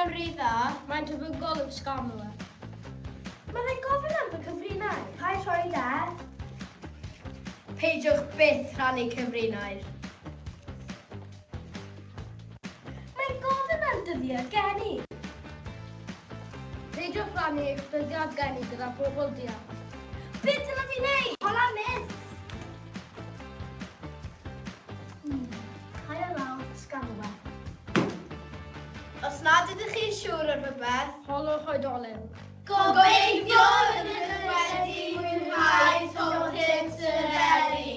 swnio'n rhy dda, mae'n tebygol yw scam yw e. Mae fe'n gofyn am fy cyfrinair. Paid rhoi e. Peidiwch byth rhannu cyfrinair. Mae'n gofyn am dyddiad geni. Peidiwch rhannu eich dyddiad geni gyda phobl diarth. Beth dylai fi wneud? Hola miss! Haia lawr, sganwa. Os nad ydych chi'n siŵr o rhywbeth, holwch oedolyn. Gobeithio rydych wedi mwynhau Top Tips y Dderi!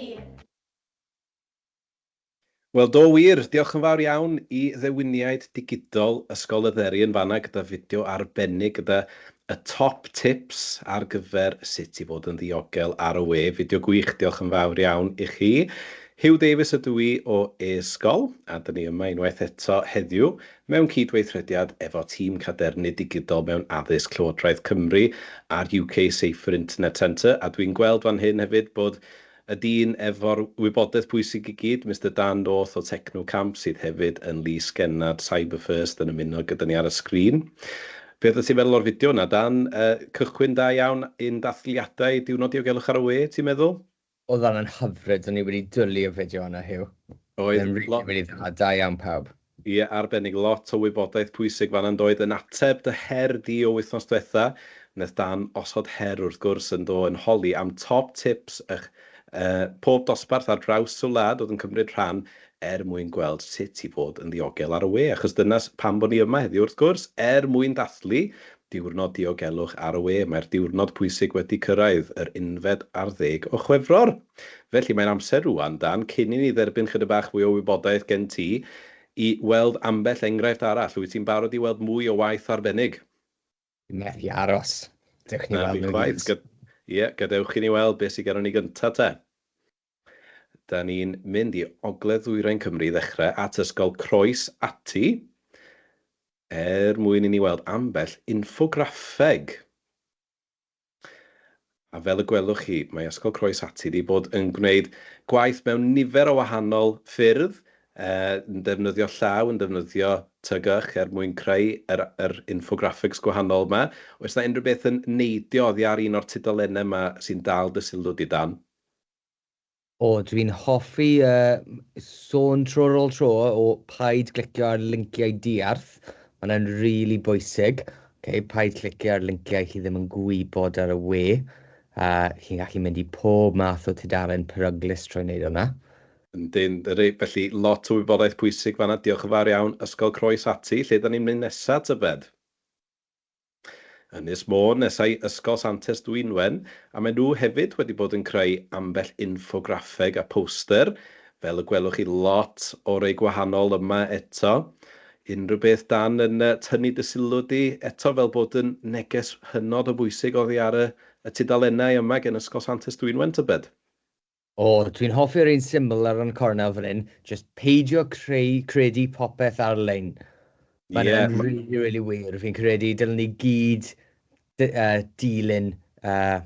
Wel do wir, diolch yn fawr iawn i ddewiniaid digidol Ysgol y Dderi yn fanna gyda fideo arbennig gyda y top tips ar gyfer sut i fod yn ddiogel ar y we. Fideo gwych, diolch yn fawr iawn i chi. Huw Davies ydw i o e-sgol, a dyn ni yma unwaith eto heddiw mewn cydweithrediad efo tîm Cadernid Digidol mewn Addysg Llywodraeth Cymru a'r UK Safer Internet Centre, a dwi'n gweld fan hyn hefyd bod Y dyn efo'r wybodaeth pwysig i gyd, Mister Dan North o Technocamp, sydd hefyd yn Lys Gennad Cyber First yn ymuno gyda ni ar y sgrin. Beth oeddet ti'n feddwl o'r fideo yna, Dan? Uh, cychwyn da iawn un dathliadau Diwrnod Diogelwch ar y We, ti'n meddwl? Oedd hwnna'n hyfryd, o'n i wedi dwlu y fideo yna, Huw. Oedd. Oedd e'n rili, rili dda, da iawn pawb. Ie, arbennig, lot o wybodaeth pwysig fan'na yn doedd? Yn ateb dy her di o wythnos dwetha, wnaeth Dan osod her wrth gwrs yn do, yn holi am top tips ych yy pob dosbarth ar draws y wlad oedd yn cymryd rhan er mwyn gweld sut i fod yn ddiogel ar y we, achos dyna pam bod ni yma heddiw wrth gwrs, er mwyn dathlu Diwrnod Diogelwch ar y We. Mae'r diwrnod pwysig wedi cyrraedd, yr unfed ar ddeg o Chwefror. Felly, mae'n amser rŵan, Dan, cyn i ni dderbyn chydig bach fwy o wybodaeth gen ti, i weld ambell enghraifft arall. Wyt ti'n barod i weld mwy o waith arbennig? Fi methu aros. Dewch ni Na, weld fi nhw i chwaith. gyd. Ie, gadewch i ni weld beth sydd gennon ni gyntaf te. Da ni'n mynd i Ogledd Ddwyrain Cymru i ddechrau, at Ysgol Croes Atti, er mwyn i ni weld ambell infograffeg. A fel y gwelwch chi, mae Ysgol Croes Atti wedi bod yn gwneud gwaith mewn nifer o wahanol ffyrdd, yn defnyddio llaw, yn defnyddio TGych er mwyn creu yr, yr infographics gwahanol yma. Oes 'na unrhyw beth yn neidio oddi ar un o'r tudalennau yma sy'n dal dy sylw di, Dan? O, dwi'n hoffi uh, sôn tro ar ôl tro o paid glicio ar linciau diarth. Mae hwnna'n rili really bwysig. Okay, paid clicio ar linciau chi ddim yn gwybod ar y we. Uh, chi'n gallu mynd i pob math o tudalen peryglus trwy wneud hwnna. Yndyn, ydy. Felly, lot o wybodaeth pwysig fanna. Diolch yn fawr iawn. Ysgol Croes Atti, lle da ni'n mynd nesa, tybed? Ynys Môn, nesa i Ysgol Santes Dwynwen, a maen nhw hefyd wedi bod yn creu ambell infograffeg a poster, fel y gwelwch chi lot o rei gwahanol yma eto. Unrhyw beth Dan yn tynnu dy sylw di eto fel bod yn neges hynod o bwysig oddi ar y y tudalennau yma gen Ysgol Santes Dwynwen tybed? O, dwi'n hoffi'r un syml ar y cornel fan hyn, jyst peidio creu, credu popeth ar-lein. Mae hynna'n yeah. really, really wir. Fi'n credu dylen ni gyd uh, dilyn uh,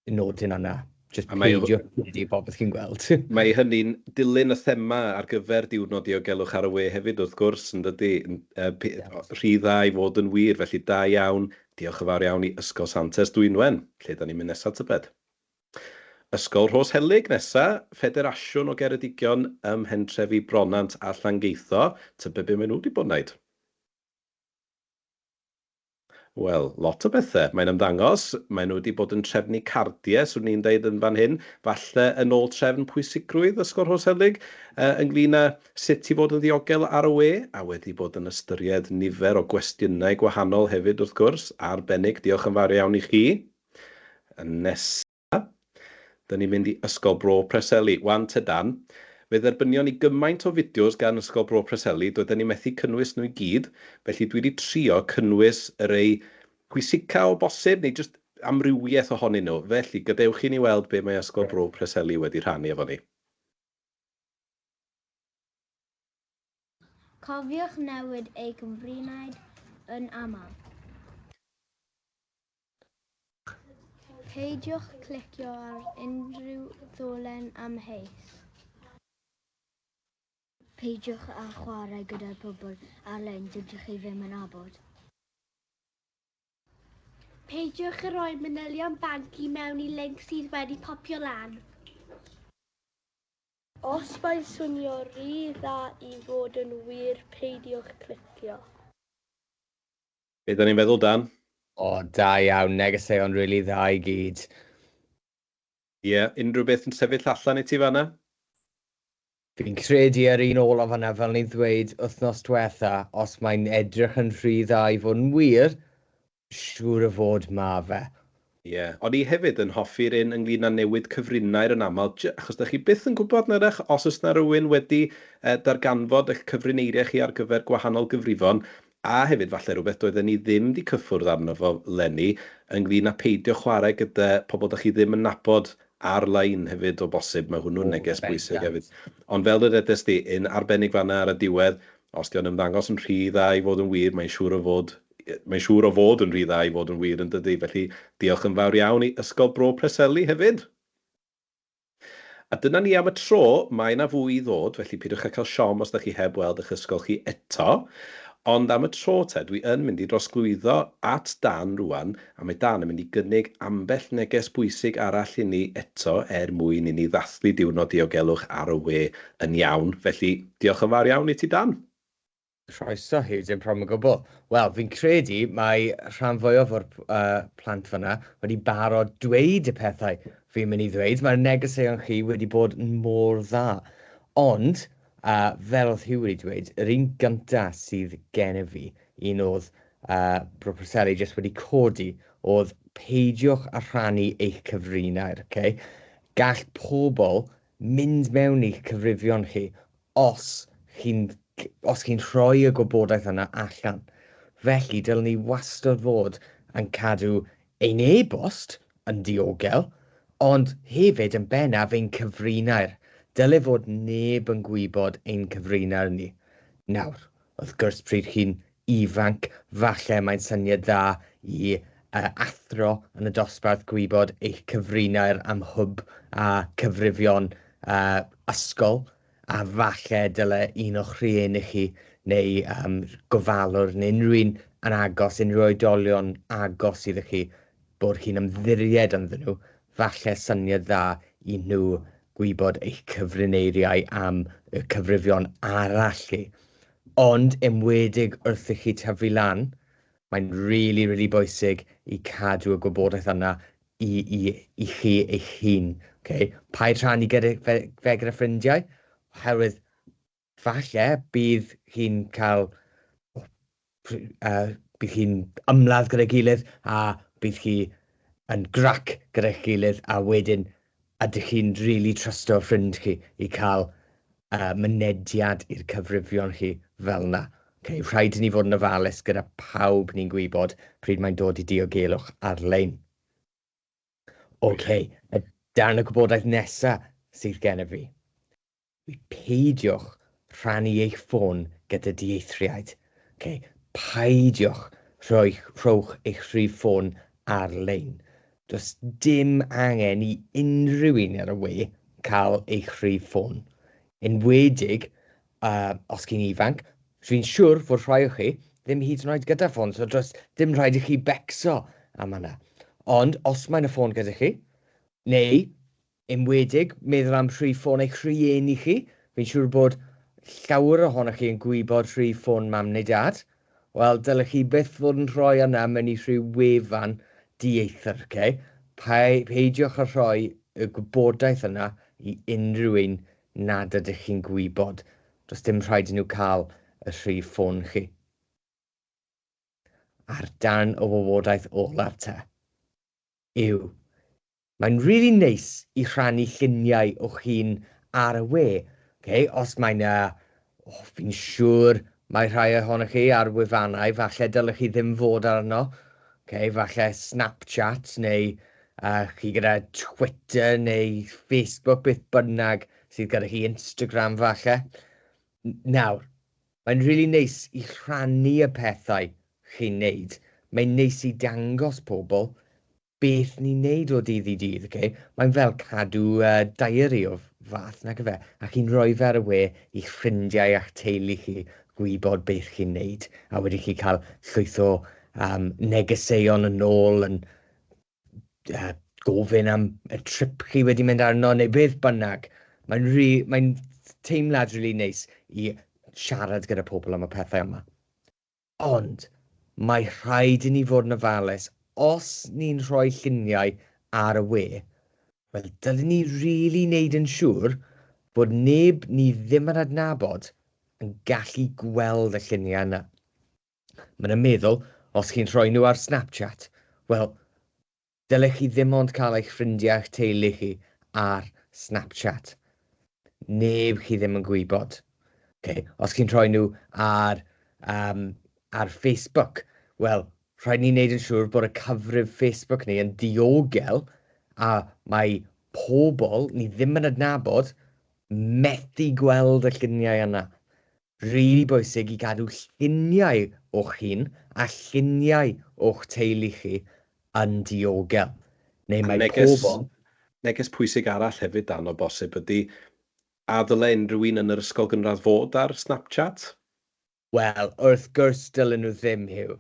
nodyn yna. Just peidio credu popeth chi'n gweld. Mae hynny'n dilyn y thema ar gyfer Diwrnod Diogelwch ar y We hefyd, wrth gwrs, yn dydy. Uh, rhy dda i fod yn wir, felly da iawn. Diolch yn fawr iawn i Ysgol Santes Dwynwen. Lle da ni'n mynd nesaf tybed? Ysgol Rhos Helyg nesa, ffederasiwn o Geredigion ym mhentrefi Bronant a Llangeitho, tybed be maen nhw wedi bod yn wneud? Wel, lot o bethau, mae'n ymddangos. Maen nhw wedi bod yn trefnu cardiau, swn i'n deud yn fan hyn, falle yn ôl trefn pwysigrwydd Ysgol Rhos Helyg, uh, ynglyn â sut i fod yn ddiogel ar y we, a wedi bod yn ystyried nifer o gwestiynau gwahanol hefyd, wrth gwrs, arbennig. Diolch yn fawr iawn i chi. Nesa, dyn ni'n mynd i Ysgol Bro Preseli. Wan te Dan, fe dderbynion ni gymaint o fideos gan Ysgol Bro Preseli, doedden ni methu cynnwys nhw i gyd, felly dwi wedi trio cynnwys y rei pwysica o bosib, neu jyst amrywiaeth ohonyn nhw. Felly, gadewch i ni weld be mae Ysgol Bro Preseli wedi rhannu efo ni. Cofiwch newid eu cyfrinaid yn aml. Peidiwch clicio ar unrhyw ddolen amheus. Peidiwch â chwarae gyda'r pobl ar-lein dydych chi ddim yn nabod. Peidiwch â rhoi manylion banc i mewn i linc sydd wedi popio lan. Os mae'n swnio rhy dda i fod yn wir peidiwch clicio. Be da ni'n feddwl, Dan? O, da iawn, negeseuon rili dda i gyd. Ie, yeah, unrhyw beth yn sefyll allan i ti fanna? Fi'n credu yr un olaf yna, fel ni'n ddweud wythnos diwetha, os mae'n edrych yn rhy dda i fod yn wir, siŵr o fod ma fe. Ie, yeah. O'n i hefyd yn hoffi'r un ynglyn â newid cyfrinair yn aml, achos da chi byth yn gwybod nag os oes na rywun wedi darganfod eich cyfrineiriau chi ar gyfer gwahanol gyfrifon, a hefyd falle rhywbeth doedden ni ddim wedi cyffwrdd arno fo leni, ynglyn â peidio chwarae gyda pobl da chi ddim yn nabod ar-lein hefyd o bosib, mae hwnnw'n neges bwysig hefyd. Ond fel ddywedes di, un arbennig fanna ar y diwedd, os di o'n ymddangos yn rhy dda i fod yn wir, mae'n siŵr o fod, mae'n siŵr o fod yn rhy dda i fod yn wir yn dydy. Felly diolch yn fawr iawn i Ysgol Bro Preseli hefyd. A dyna ni am y tro, mae yna fwy i ddod, felly peidiwch â cael siom os da chi heb weld eich ysgol chi eto. Ond am y tro te, dwi yn mynd i drosglwyddo at Dan rwan, a mae Dan yn mynd i gynnig ambell neges bwysig arall i ni eto er mwyn i ni ddathlu diwrnod diogelwch ar y we yn iawn. Felly, diolch yn fawr iawn i ti, Dan. Croeso, Huw, dim problem o gwbl. Wel, fi'n credu mae rhan fwyaf o'r plant fan'na wedi barod dweud y pethau fi'n mynd i ddweud. Mae'r negeseuon chi wedi bod yn mor dda. Ond, fel oedd Huw wedi dweud, yr un gynta sydd gennyf fi, un oedd Bro Preseli jyst wedi codi, oedd peidiwch â rhannu eich cyfrinair. Okay? Gall pobl mynd mewn i'ch cyfrifion chi os chi'n os chi'n rhoi y gwybodaeth yna allan. Felly, dylwn ni wastad fod yn cadw ein e-bost yn diogel, ond hefyd yn bennaf ein cyfrinair. Dyle fod neb yn gwybod ein cyfrinair ni. Nawr, wrth gwrs, pryd chi'n ifanc, falle mae'n syniad dda i athro yn y dosbarth gwybod eich cyfrinair am hwb a cyfrifion ysgol, a falle dyle un o'ch rhieni chi neu gofalwr neu unrhyw un yn agos, unrhyw oedolion agos iddo chi, bod chi'n ymddiried ynddyn nhw, falle syniad dda i nhw gwybod eich cyfrineiriau am y cyfrifion arall chi. Ond enwedig wrth i chi tyfu lan, mae'n rili, rili bwysig i cadw y gwybodaeth yna i, i, i chi eich hun. Okay? Paid rhannu gyda, fe, fe gyda ffrindiau, oherwydd falle bydd chi'n cael, bydd chi'n ymladd gyda'i gilydd a bydd chi yn grac gyda'ch gilydd a wedyn ydych chi'n rili trysto ffrind chi i cael mynediad i'r cyfrifion chi fel 'na. Okay, rhaid i ni fod yn ofalus gyda pawb ni'n gwybod pryd mae'n dod i diogelwch ar-lein. OK, y darn o gwybodaeth nesaf sydd gennyf fi. Peidiwch rhannu eich ffôn gyda dieithriaid. Okay? Peidiwch rhoi, rhowch eich rhif ffôn ar-lein. Does dim angen i unrhyw un ar y we cael eich rhif ffôn. Enwedig os chi'n ifanc, dwi'n siŵr fod rhai o chi ddim hyd yn oed gyda ffôn, so does dim rhaid i chi becso am hynna. Ond os mae'n y ffôn gyda chi, neu enwedig meddwl am rhif ffôn eich rhieni chi, fi'n siŵr bod llawer ohonoch chi yn gwybod rhif ffôn mam neu dad. Wel, dylech chi byth fod yn rhoi yna mewn i rhyw wefan dieithr, okay? Peidiwch â rhoi y gwybodaeth yna i unrhyw un nad ydych chi'n gwybod. Does dim rhaid i nhw cael y rhif ffôn chi. A'r darn o wybodaeth olaf te yw, mae'n rili neis i rhannu lluniau o'ch hun ar y we. Okay? Os mae 'na, oh, fi'n siŵr mae rhai ohonoch chi ar wefannau, falle dylech chi ddim fod arno. Okay? Falle Snapchat neu chi gyda Twitter neu Facebook, beth bynnag sydd gyda chi, Instagram falle. Nawr, mae'n rili neis i rhannu y pethau chi'n neud. Mae'n neis i dangos pobl beth ni'n neud o dydd i dydd, okay? Mae'n fel cadw diary o fath, nag yfe? A chi'n rhoi fe ar y we i'ch ffrindiau a'ch teulu chi gwybod beth chi'n neud. A wedi chi cael llwyth o negeseuon yn ôl yn gofyn am y trip chi wedi mynd arno neu beth bynnag. Mae'n teimlad rili neis i siarad gyda pobl am y pethau yma. Ond mae rhaid i ni fod yn ofalus. Os ni'n rhoi lluniau ar y we, wel, dylen ni rili wneud yn siŵr bod neb ni ddim yn adnabod yn gallu gweld y lluniau yna. Mae'n meddwl, os chi'n rhoi nhw ar Snapchat, wel, dylech chi ddim ond cael eich ffrindiau a'ch teulu chi ar Snapchat. Neb chi ddim yn gwybod. Okay. Os chi'n rhoi nhw ar Facebook, wel, rhaid ni wneud yn siŵr bod y cyfrif Facebook ni yn diogel a mae pobl ni ddim yn adnabod methu gweld y lluniau yna. Rili bwysig i gadw lluniau o'ch hun a lluniau o'ch teulu chi yn diogel. Neu mae pobl... Neges pwysig arall hefyd, Dan, o bosib ydy, a ddyle unrhyw un yn yr ysgol gynradd fod ar Snapchat? Wel, wrth gwrs dylen nhw ddim, Huw.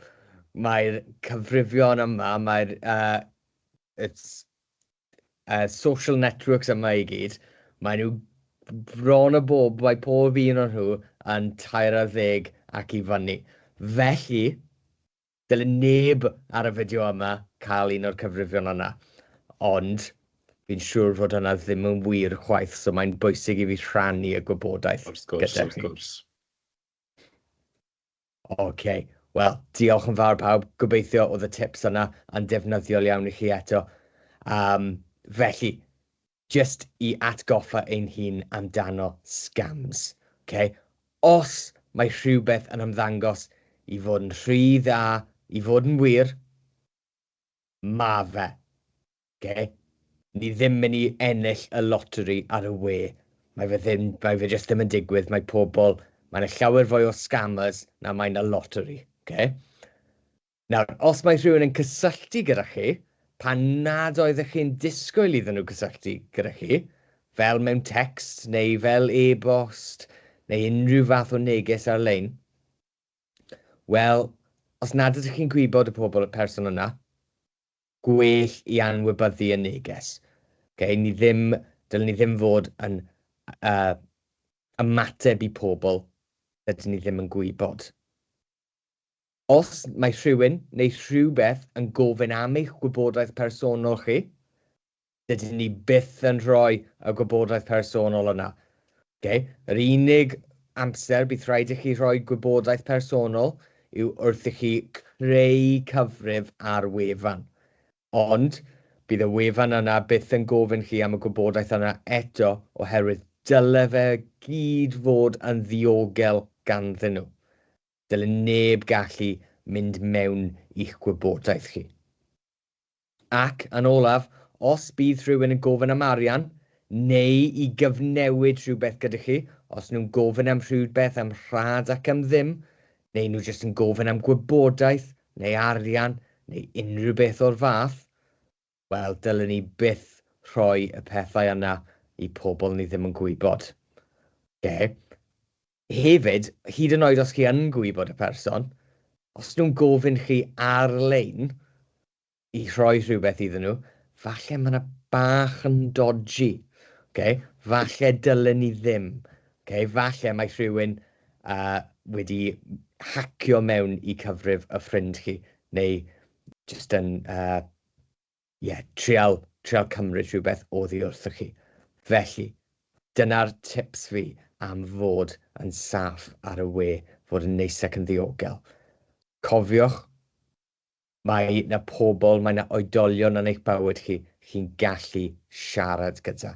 Mae'r cyfrifion yma, mae'r social networks yma i gyd, mae nhw bron o bob, mae pob un o'n nhw yn 13 ac i fyny. Felly, dyle neb ar y fideo yma cael un o'r cyfrifion yna. Ond fi'n siŵr fod hwnna ddim yn wir chwaith, so mae'n bwysig i fi rhannu y gwybodaeth Wrth gwrs, gyda wrth chi. gwrs. Oce, wel, diolch yn fawr pawb. Gobeithio oedd y tips yna yn defnyddiol iawn i chi eto. Felly, jyst i atgoffa ein hun amdano scams. Okay? Os mae rhywbeth yn ymddangos i fod yn rhy dda, i fod yn wir, ma fe. Okay? Ni ddim mynd i ennill y lottery ar y we. Mae fe ddim, mae fe jyst ddim yn digwydd. Mae pobl, mae yna llawer fwy o scammers na mae yna lottery. Okay? Nawr, os mae rhywun yn cysylltu gyda chi, pan nad oeddech chi'n disgwyl iddyn nhw cysylltu gyda chi, fel mewn text neu fel e-bost neu unrhyw fath o neges ar-lein, wel, os nad ydych chi'n gwybod y pobl, y person yna, gwell i anwybyddu y neges. Okay? Ni ddim, dylen ni ddim fod yn ymateb i pobl dydyn ni ddim yn gwybod. Os mae rhywun neu rhywbeth yn gofyn am eich gwybodaeth personol chi, dydyn ni byth yn rhoi y gwybodaeth personol yna. Okay? Yr unig amser bydd rhaid i chi rhoi gwybodaeth personol yw wrth i chi creu cyfrif ar wefan. Ond bydd y wefan yna byth yn gofyn chi am y gwybodaeth yna eto oherwydd dyle fe gyd fod yn ddiogel ganddyn nhw. Dyle neb gallu mynd mewn i'ch gwybodaeth chi. Ac yn olaf, os bydd rhywun yn gofyn am arian neu i gyfnewid rhywbeth gyda chi, os nhw'n gofyn am rhywbeth am rhad ac am ddim, neu nhw jyst yn gofyn am gwybodaeth neu arian neu unrhyw beth o'r fath, wel, dylen ni byth rhoi y pethau yna i pobl ni ddim yn gwybod. Okay. Hefyd, hyd yn oed os chi yn gwybod y person, os nhw'n gofyn chi ar-lein i rhoi rhywbeth iddyn nhw, falle mae yna bach yn dodgy. Okay? Falle dylen ni ddim. Okay? Falle mae rhywun wedi hacio mewn i cyfrif y ffrind chi, neu jyst yn trial cymryd rhywbeth oddi wrthoch chi. Felly, dyna'r tips fi am fod yn saff ar y we, fod yn neis ac yn ddiogel. Cofiwch, mae yna pobl, mae yna oedolion yn eich bywyd chi, chi'n gallu siarad gyda.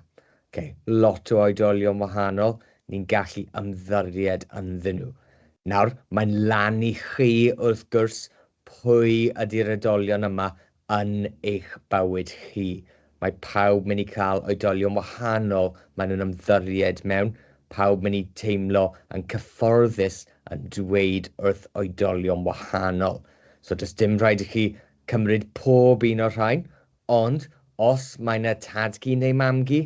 Okay. Lot o oedolion wahanol, ni'n gallu ymddiried ynddyn nhw. Nawr, mae'n lan i chi wrth gwrs pwy ydy'r oedolion yma yn eich bywyd chi. Mae pawb mynd i cael oedolion wahanol maen nhw'n ymddiried mewn, pawb mynd i teimlo yn cyfforddus yn dweud wrth oedolion wahanol. So does dim rhaid i chi cymryd pob un o'r rhain, ond os mae yna tad-cu neu mam-gu,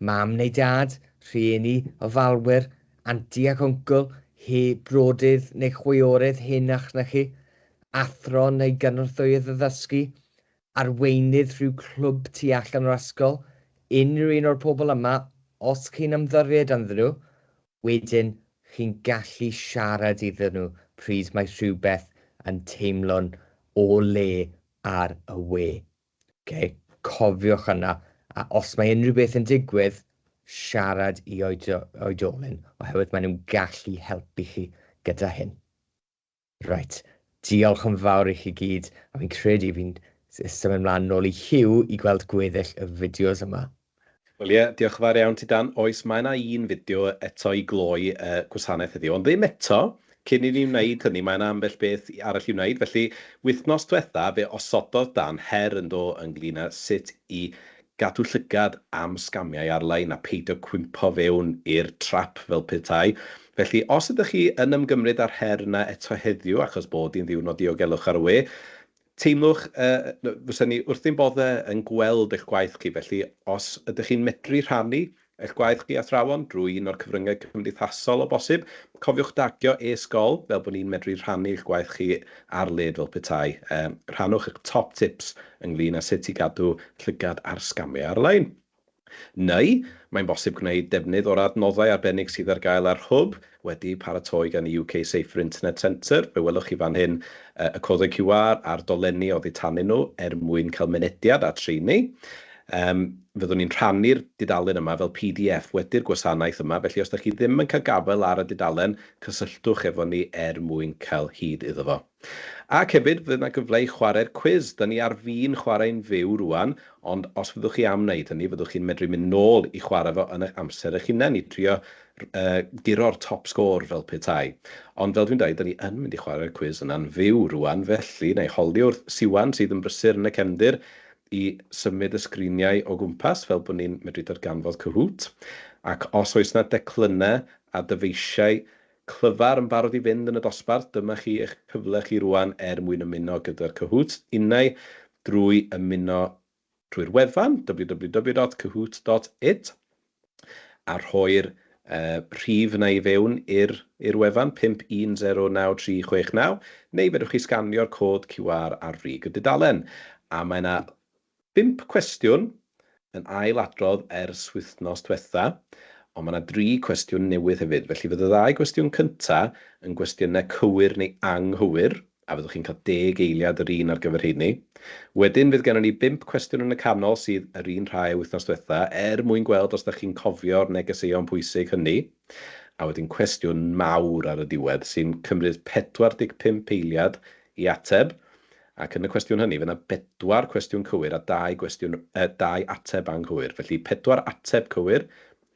Mam neu dad, rhieni, ofalwyr, anti ac wncl, he brodydd neu chwiorydd henach na chi, athro neu gynorthwyydd addysgu, arweinydd rhyw clwb tu allan o'r ysgol, unrhyw un o'r pobl yma, os chi'n ymddiried ynddyn nhw, wedyn chi'n gallu siarad iddyn nhw pryd mae rhywbeth yn teimlo'n o le ar y we. Okay? Cofiwch yna, a os mae unrhyw beth yn digwydd, siarad i oedolyn, oherwydd maen nhw'n gallu helpu chi gyda hyn. Reit, diolch yn fawr i chi gyd, a fi'n credu fi'n symud mlaen nôl i Hugh i gweld gweddill y fideos yma. Wel ie, diolch yn fawr iawn ti Dan. Oes, mae yna un fideo eto i gloi y gwasanaeth heddiw, ond ddim eto. Cyn i ni wneud hynny, mae yna ambell beth arall i'w wneud. Felly, wythnos diwetha, fe osododd Dan her yn do ynglyn â sut i gadw llygad am sgamiau ar-lein a peidio cwympo fewn i'r trap fel petai. Felly, os ydych chi yn ymgymryd â'r her yna eto heddiw, achos bod hi'n ddiwrnod diogelwch ar y we, teimlwch, yy, fysen ni wrth ein boddau yn gweld eich gwaith chi. Felly, os ydych chi'n medru rhannu eich gwaith chi, athrawon, drwy un o'r cyfryngau cymdeithasol o bosib, cofiwch dagio e-sgol fel bod ni'n medru rhannu eich gwaith chi ar led fel petai. Yym, rhannwch eich top tips ynglyn â sut i gadw llygad ar sgamiau ar-lein. Neu, mae'n bosib gwneud defnydd o'r adnoddau arbennig sydd ar gael ar Hwb, wedi'u paratoi gan y UK Safer Internet Centre. Fe welwch chi fan hyn y codau QR a'r dolenni oddi tanyn nhw er mwyn cael mynediad at rheini. Um, fyddwn ni'n rhannu'r dudalen yma fel PDF wedi'r gwasanaeth yma, felly os da chi ddim yn cael gafael ar y dudalen, cysylltwch efo ni er mwyn cael hyd iddo fo. Ac hefyd, fydd 'na gyfle i chwarae'r cwis. Da ni ar fin chwarae'n fyw rŵan, ond os fyddwch chi am wneud hynny, fyddwch chi'n medru mynd nôl i chwarae fo yn eich amser eich hunain, i drio uh, guro'r top score fel petai. Ond fel dwi'n dweud, da ni yn mynd i chwarae'r cwis yna'n fyw rŵan, felly na i holi wrth Siwan sydd yn brysur yn y cefndir i symud y sgriniau o gwmpas fel bod ni'n medru darganfod Kahoot. Ac os oes 'na declynnau a dyfeisiau clyfar yn barod i fynd yn y dosbarth, dyma chi eich cyfle chi rwan er mwyn ymuno gyda'r Kahoot, unai drwy ymuno drwy'r wefan www.kahoot.it a rhoi'r uh, rhif yna i fewn i'r i'r wefan 5109369 neu fedrwch chi sganio'r cod QR ar frig y dudalen. A mae yna Bump cwestiwn yn ail adrodd ers wythnos dwetha, ond mae 'na dri cwestiwn newydd hefyd. Felly fydd y ddau gwestiwn cynta yn gwestiynau cywir neu anghywir, a fyddwch chi'n cael deg eiliad yr un ar gyfer rheiny. Wedyn fydd gennon ni bump cwestiwn yn y canol sydd yr un rhai â wythnos dwetha, er mwyn gweld os da chi'n cofio'r negeseuon pwysig hynny. A wedyn cwestiwn mawr ar y diwedd sy'n cymryd 45 eiliad i ateb, ac yn y cwestiwn hynny, fydd 'na bedwar cwestiwn cywir a dau gwestiwn, yy, dau ateb anghywir. Felly, pedwar ateb cywir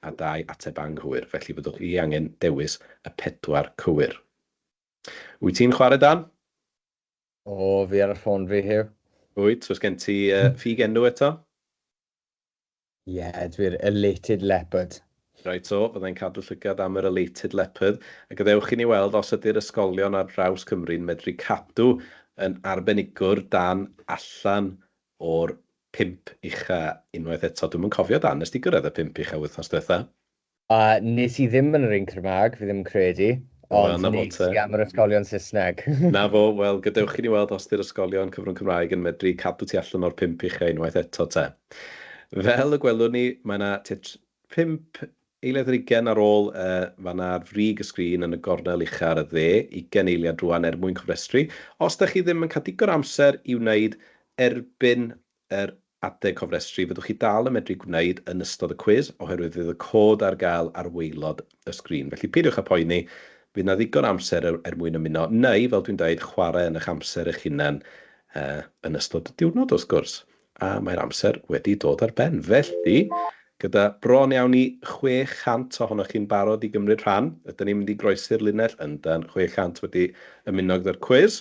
a dau ateb anghywir. Felly, fyddwch chi angen dewis y pedwar cywir. Wyt ti'n chwarae, Dan? O, fi ar y ffôn fi, Huw. Wyt? Oes gen ti uh, ffug enw eto? Ie, dwi'n Elated Leopard. Reit o, fyddai'n cadw llygad am yr Elated Leopard, a gadewch i ni weld os ydy'r ysgolion ar draws Cymru'n medru cadw yn arbenigwr Dan allan o'r pump ucha unwaith eto. Dwi'm yn cofio Dan, nes di gyrraedd y pump ucha wythnos diwetha? A nes i ddim yn yr un Cymraeg, fi ddim yn credu, Wel, ond 'na fo nes te. i am yr ysgolion Saesneg. 'Na fo, wel, gadewch i ni weld os 'di'r ysgolion cyfrwng Cymraeg yn medru cadw ti allan o'r pump ucha unwaith eto te. Fel y gwelwn ni, mae 'na tua pump eiliad ar ugain ar ôl uh, fan'na ar frig y sgrin yn y gornel ucha ar y dde, ugain eiliad rwan er mwyn cofrestru. Os da chi ddim yn cael digon o amser i wneud erbyn yr adeg cofrestru, fyddwch chi dal yn medru gwneud yn ystod y cwis, oherwydd fydd y cod ar gael ar waelod y sgrin. Felly peidiwch â phoeni, fydd 'na ddigon o amser er, er mwyn ymuno, neu, fel dwi'n dweud, chwarae yn eich amser eich hunain uh, yn ystod y diwrnod, wrth gwrs. A mae'r amser wedi dod ar ben. Felly, gyda bron iawn i 600 ohonoch chi'n barod i gymryd rhan, ydyn ni'n mynd i groesi'r linell yndan, 600 wedi ymuno gyda'r cwis.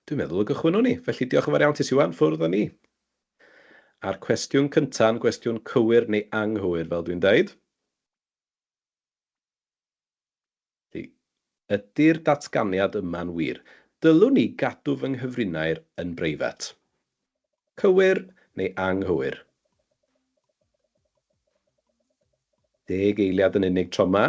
Dwi'n meddwl y gychwynnwn ni. Felly diolch yn fawr iawn ti Siwan, ffwrdd â ni. A'r cwestiwn cynta'n gwestiwn cywir neu anghywir, fel dwi'n deud. Felly, ydy'r datganiad yma'n wir? Dylwn i gadw fy nghyfrinair yn breifat? Cywir neu anghywir? Deg eiliad yn unig tro 'ma.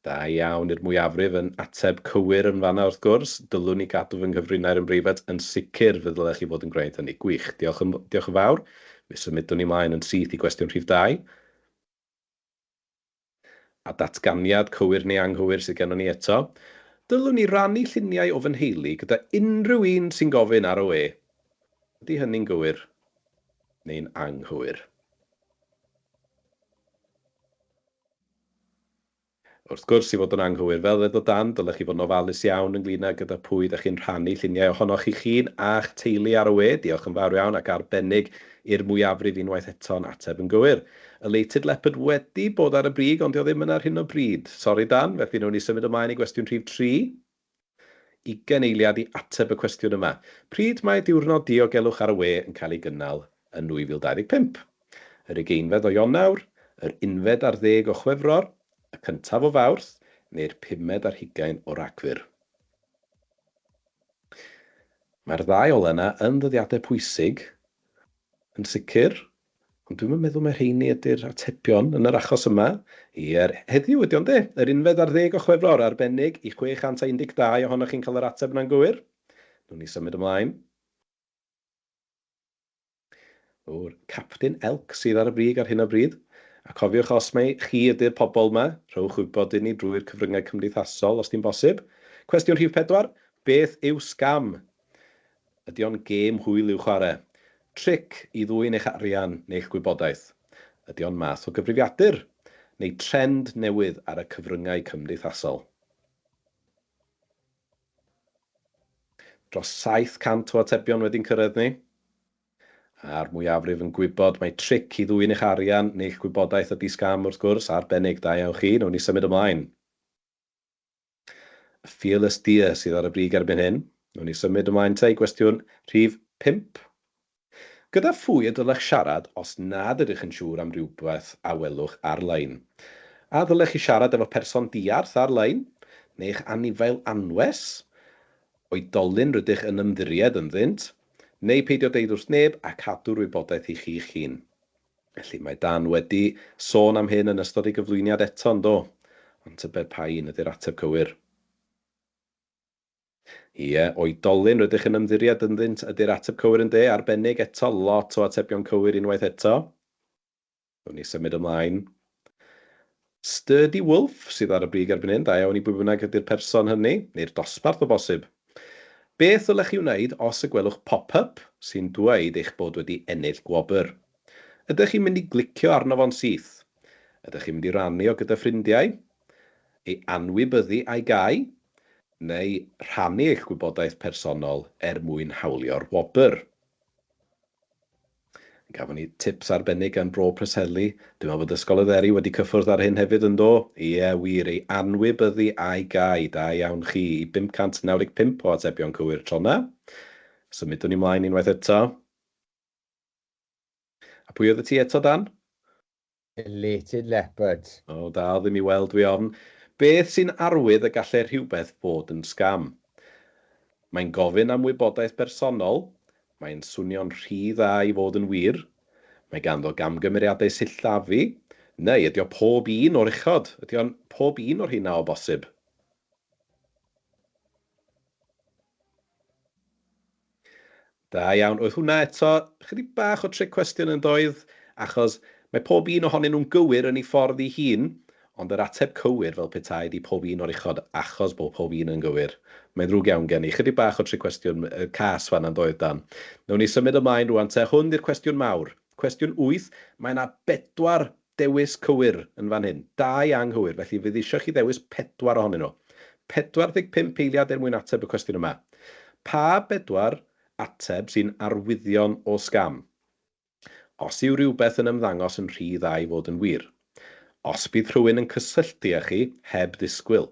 Da iawn i'r mwyafrif yn ateb cywir yn fanna wrth gwrs. Dylwn i gadw fy nghyfrinair yn breifat yn sicr fe ddylech chi fod yn gwneud hynny. Gwych, diolch yn, diolch yn fawr. Fe symudwn ni mlaen yn syth i gwestiwn rhif 2. A datganiad cywir neu anghywir sydd gennon ni eto. Dylwn i rannu lluniau o fy nheulu gyda unrhyw un sy'n gofyn ar y we. Ydy hynny'n gywir neu'n anghywir? Wrth gwrs, i fod yn anghywir, fel ddedodd Dan, dylech chi fod yn ofalus iawn ynglyn â gyda pwy ydych chi'n rhannu lluniau ohonoch chi'ch hun a'ch teulu ar y we. Diolch yn fawr iawn ac arbennig i'r mwyafrif unwaith eto'n ateb yn gywir. Elated Leopard wedi bod ar y brig ond 'di o ddim yna ar hyn o bryd. Sori Dan, felly wnawn ni symud ymlaen i gwestiwn rhif 3. Ugain eiliad i ateb y cwestiwn yma. Pryd mae Diwrnod Diogelwch ar y We yn cael ei gynnal yn 2025? Yr ugeinfed o Ionawr, yr unfed ar ddeg o Chwefror, y cyntaf o Fawrth, neu'r pumed ar hugain o Ragfyr? Mae'r ddau ola yna yn ddyddiadau pwysig, yn sicr. Ond dwi'm yn meddwl mai rheini ydy'r atebion yn yr achos yma. Ie, heddiw ydy o'n de, yr unfed ar ddeg o Chwefror, arbennig i 612 ohonoch chi'n cael yr ateb yna'n gywir. Nw'n ni symud ymlaen. O'r Captain Elk sydd ar y brig ar hyn o bryd. A cofiwch os mai chi ydy'r pobl yma, rhowch wybod i ni drwy'r cyfryngau cymdeithasol os di'n bosib. Cwestiwn rhif 4, beth yw sgam? Ydy o'n gêm hwyl i'w chwarae? Tric i ddwyn eich arian neu'ch gwybodaeth? Ydy o'n math o gyfrifiadur? Neu trend newydd ar y cyfryngau cymdeithasol? Dros 700 o atebion wedi'n cyrraedd ni. A'r mwyafrif yn gwybod mai tric i ddwyn eich arian neu'ch gwybodaeth ydy sgam wrth gwrs, arbennig, da iawn chi, wnawn ni symud ymlaen. Y Fearless Deer sydd ar y brig erbyn hyn. Wnawn ni symud ymlaen te i gwestiwn rhif 5. Gyda phwy y dylech siarad os nad ydych yn siŵr am rywbeth a welwch ar-lein? A ddylech chi siarad efo person diarth ar-lein? Neu'ch anifail anwes? Oedolyn rydych yn ymddiried ynddynt? Neu peidio deud wrth neb a cadw'r wybodaeth i chi'ch hun? Felly, mae Dan wedi sôn am hyn yn ystod ei gyflwyniad eto, yn do? Ond tybed pa un ydy'r ateb cywir? Ie, oedolyn rydych yn ymddiried ynddynt ydy'r ateb cywir yn de? Arbennig eto, lot o atebion cywir unwaith eto. Wnawn ni symud ymlaen. Sturdy Wolf sydd ar y brig erbyn hyn, da iawn i bwy bynnag ydy'r person hynny, neu'r dosbarth o bosib. Beth ddylech chi wneud os y gwelwch pop-up sy'n dweud eich bod wedi ennill gwobr? Ydych chi'n mynd i glicio arno fo'n syth? Ydych chi'n mynd i rannu o gyda ffrindiau? Ei anwybyddu a'i gau? Neu rhannu eich gwybodaeth personol er mwyn hawlio'r wobr? Gafon ni tips arbennig gan Bro Preseli. Dwi'n meddwl bod Ysgol y Dderi wedi cyffwrdd ar hyn hefyd yn do? Ie, wir, ei anwybyddu a'i gau. Da iawn chi i 595 o atebion cywir tro 'na. Symudwn ni mlaen unwaith eto. A pwy oedd y ti eto, Dan? Elated Leopard. O, dal ddim i weld dwi ofn. Beth sy'n arwydd y gallai rhywbeth fod yn sgam? Mae'n gofyn am wybodaeth bersonol, mae'n swnio'n rhy dda i fod yn wir, mae ganddo gamgymeriadau sillafu, neu ydy o pob un o'r uchod? Ydy o'n pob un o'r rheina o bosib? Da iawn. Oedd hwnna eto chydig bach o trick question yn doedd? Achos mae pob un ohonyn nhw'n gywir yn ei ffordd ei hun, ond yr ateb cywir fel petai ydi pob un o'r uchod achos bod pob un yn gywir. Mae'n ddrwg iawn gen i. Chydig bach o trick question cas fan'na yn doedd Dan? Wnawn ni symud ymlaen rŵan te. Hwn 'di'r cwestiwn mawr. Cwestiwn wyth. Mae 'na bedwar dewis cywir yn fan hyn. Dau anghywir, felly fydd eisiau chi ddewis pedwar ohonyn nhw. 45 eiliad er mwyn ateb y cwestiwn yma. Pa bedwar ateb sy'n arwyddion o sgam? Os yw rhywbeth yn ymddangos yn rhy dda i fod yn wir. Os bydd rhywun yn cysylltu â chi heb ddisgwyl.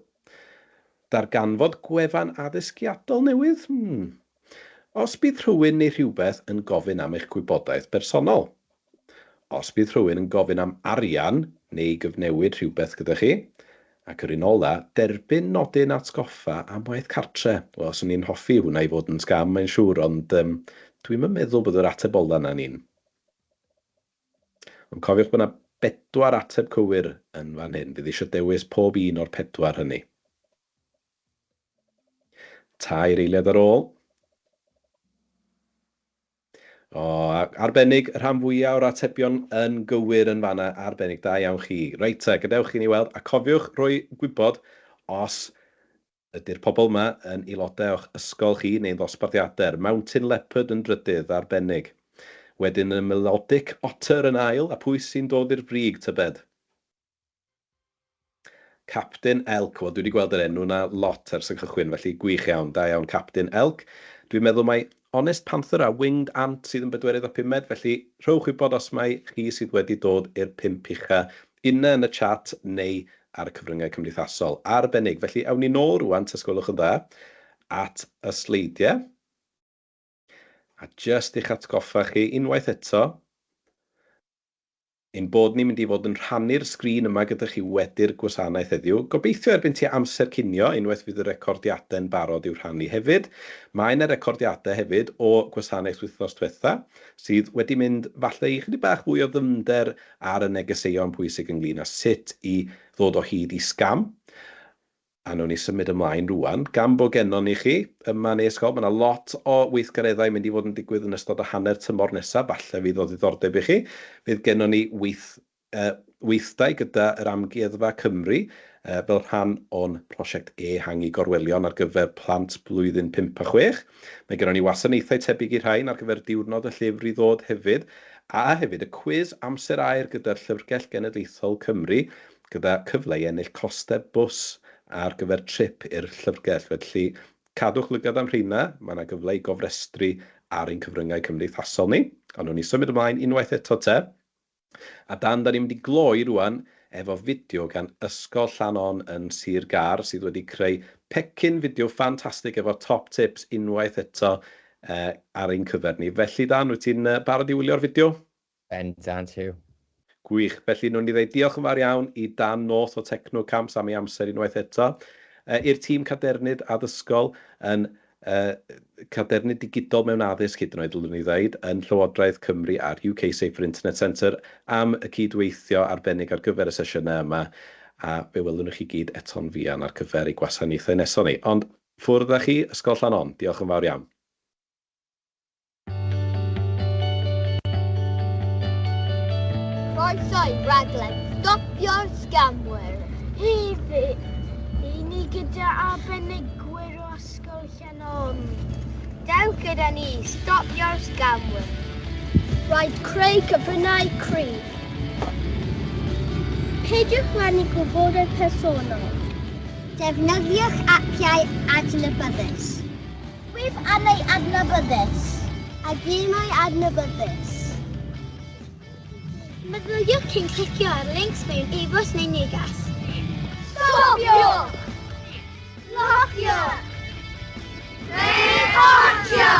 Darganfod gwefan addysgiadol newydd? Hmm. Os bydd rhywun neu rhywbeth yn gofyn am eich gwybodaeth bersonol. Os bydd rhywun yn gofyn am arian neu gyfnewid rhywbeth gyda chi, ac yr un ola, derbyn nodyn atgoffa am waith cartre. Wel, 'swn i'n hoffi hwnna i fod yn sgam, mae'n siŵr, ond yym, dwi'm yn meddwl bod yr ateb ola 'na'n un. Ond cofiwch bod yna 4 ateb cywir yn fan hyn. Fydd eisiau dewis pob un o'r 4 hynny. 3 eiliad ar ôl. O, arbennig, y rhan fwyaf o'r atebion yn gywir yn fanna, arbennig, da iawn chi. Reit te, gadewch i ni weld, a cofiwch roi gwybod os ydy'r pobl yma yn aelodau o'ch ysgol chi neu'n ddosbarthiadau. Mountain Leopard yn drydydd, arbennig. Wedyn y Melodic Otter yn ail, a pwy sy'n dod i'r brig, tybed? Captain Elk. Wel, dwi wedi gweld yr enw yna lot ers y cychwyn, felly gwych iawn, da iawn Captain Elk. Dwi'n meddwl mai Honest Panther a Winged Ant sydd yn bedwerydd a pumed, felly rhowch wybod os mai chi sydd wedi dod i'r 5 ucha, unna yn y chat neu ar y cyfryngau cymdeithasol. Arbennig. Felly awn ni nôl rŵan, tys gwelwch yn dda, at y sleidiau. A jyst i'ch atgoffa chi unwaith eto, ein bod ni'n mynd i fod yn rhannu'r sgrin yma gyda chi wedi'r gwasanaeth heddiw. Gobeithio erbyn tua amser cinio, unwaith fydd y recordiadau'n barod i'w rhannu hefyd. Mae yna recordiadau hefyd o gwasanaeth wythnos diwetha, sydd wedi mynd falle i chydig bach fwy o ddyfnder ar y negeseuon pwysig ynglyn â sut i ddod o hyd i sgam. A wnawn ni symud ymlaen rŵan, gan bod gennon ni chi yma yn e-sgol, mae yna lot o weithgareddau mynd i fod yn digwydd yn ystod y hanner tymor nesaf, falle fydd o ddiddordeb i chi. Fydd gennon ni weithdai gyda yr Amgueddfa Cymru fel rhan o'n prosiect ehangu gorwelion ar gyfer plant blwyddyn 5 a 6. Mae gennon ni wasanaethau tebyg i'r rhain ar gyfer diwrnod y llyfr i ddod hefyd, a hefyd y cwis amser aur gyda'r Llyfrgell Genedlaethol Cymru, gyda cyfle i ennill costau bws ar gyfer trip i'r llyfrgell. Felly, cadwch lygad am rheina, mae yna gyfle i gofrestru ar ein cyfryngau cymdeithasol ni. Ond wnawn ni symud ymlaen unwaith eto te. A Dan, da ni'n mynd i gloi rŵan efo fideo gan Ysgol Llanon yn Sir Gâr, sydd wedi creu pecyn fideo ffantastig efo top tips unwaith eto ar ein cyfer ni. Felly, Dan, wyt ti'n barod i wylio'r fideo? Bendant, Huw. Gwych. Felly, wnawn ni ddweud diolch yn fawr iawn i Dan North o Technocamps am ei amser unwaith eto. I'r tîm cadernid addysgol yn cadernid digidol mewn addysg, hyd yn oed dylwn i ddweud, yn Llywodraeth Cymru a'r UK Safer Internet Centre am y cydweithio arbennig ar gyfer y sesiynau yma, a fe welwn ni chi gyd eto'n fuan ar gyfer ei gwasanaethau nesaf ni. Ond ffwrdd â chi, Ysgol Llanon. Diolch yn fawr iawn. Croeso i raglen Stopio'r Sgamwyr. Heddi, i ni gyda arbenigwyr o Ysgol Llanon. Dewch gyda ni i Stopio'r Sgamwyr. Rhaid creu cyfryngau cryf. Peidiwch rannu gwybodaeth personol. Defnyddiwch apiau adnabyddus. Gwefannau adnabyddus. A gemau adnabyddus. Meddyliwch cyn clicio ar links mewn e-bost neu neges. Stopiwch! Blocio! Reportio!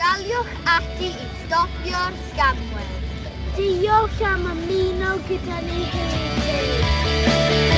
Daliwch ati i stopio'r sgamwyr. Diolch am ymuno gyda ni heddiw.